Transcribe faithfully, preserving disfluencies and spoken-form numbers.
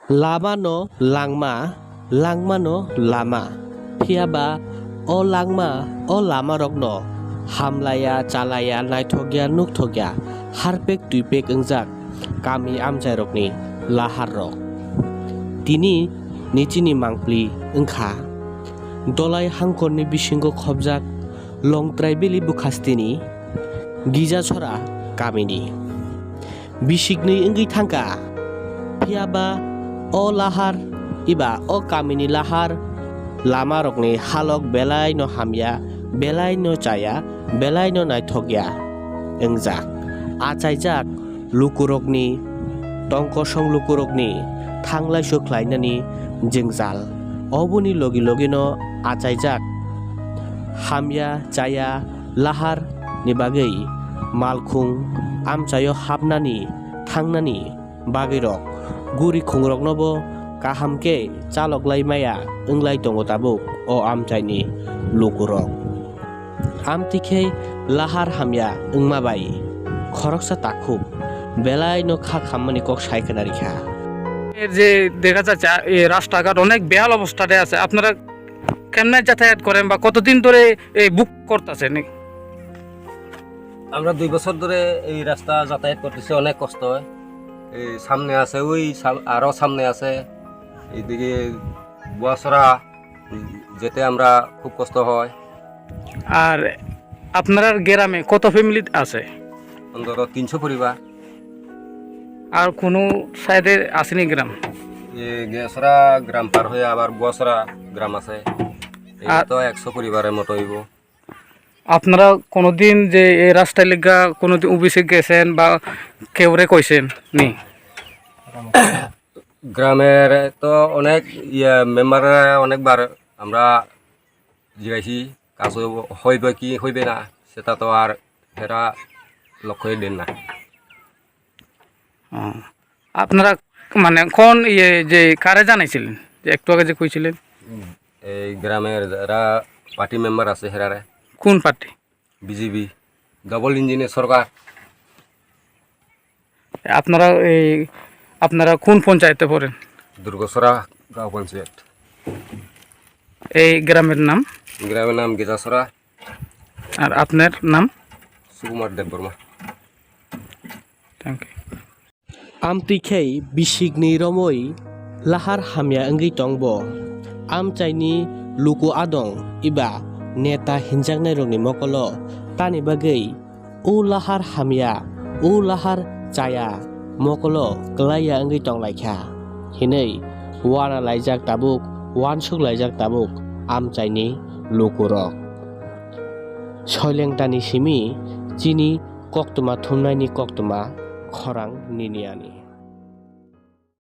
Lama no langma, langma no lama. Phiya ba o langma, o lama rok no hamlaya, chalaya, naithokya, nukthokya, harpek tuipek wngjak kami amchai rokni lahar rok. Tini nichini mangpli wngkha. Dolai hangkorni bisingo khobjak Longtrai bili bwkhastini Gijasora kamini. Bisiknwi wngwi thangkha. Phiya ba o lahar eba o kamini lahar lamarokni halok belai no hamya, belai no chaya, belai no naithokya wngjak. Achaijak lukurokni, tongkosong lukurokni thanglaisu khlainani jwngjal. Oboni logi logino achaijak hamya chaya lahar ni bagwi malkhung amchaio hapnani thangnani bagwirok guri khungroknobo kaham khe chaloklai maya wnglai tongo tabuk o amchaini lukurok. Amtwi khe lahar hamya wngma bai khoroksa takhuk belai no kha khammani kok sai khna rikha. এর যে দেখা যাচ্ছে, আ, এই রাস্তাঘাট অনেক বেহাল অবস্থাতে আছে। আপনারা কেমনে যাতায়াত করেন বা কতদিন ধরে এই বুক করতেছেন? আমরা দুই বছর ধরে এই রাস্তা যাতায়াত করতেছি, অনেক কষ্ট হয়। এই সামনে আছে, ওই সাম-, আরো সামনে আছে, এইদিকে বুয়াছড়া যেতে আমরা খুব কষ্ট হয়। আর আপনার গ্রামে কত ফ্যামিলি আছে? অন্তত তিনশো পরিবার। আর কোনো সাইডে আসেনি গ্রাম? এ গেছড়া গ্রাম পার হয়ে আবার বুয়াছড়া গ্রাম আছে। এই আর তো একশো পরিবারের মতো হইব। আপনারা কোনোদিন যে এই রাস্তায় লিগা কোনোদিন অফিসে গেছেন বা কেউরে কইছেন নি? গ্রামের তো অনেক ইয়ে মেম্বাররা অনেকবার আমরা জিজ্ঞাসি কাজ হইব, হইবে কি হইবে না, সেটা তো আর এরা লক্ষ্যই দেন না। ও, আপনারা মানে কোন ইয়ে যে কারে জানাইছিলেন, যে একটু আগে যে কইছিলেন? এই গ্রামের যারা পার্টি মেম্বার আছে হেরারে। কোন পার্টি? বিজেপি, ডাবল ইঞ্জিনের সরকার। আপনারা এই, আপনারা কোন পঞ্চায়েতে পড়েন? দুর্গছড়া গাঁও পঞ্চায়েত। এই গ্রামের নাম? গ্রামের নাম গেজাছড়া। আর আপনার নাম? Sukumar Debbarma. Thank you. Amtwi khe bisikni romwi lahar hamya wngwi tongbo. Amchaini luku adong eba neta hinjaknairokni mokolo tani bagwi o lahar hamya, o lahar chaya mokolo kwlaiya wngwi tonglaikha hinwi wana laijak tabuk, wansuk laijak tabuk amchaini lukurok. Soilengtani simi chini koktwma thumnaini koktwma khorang nini ani.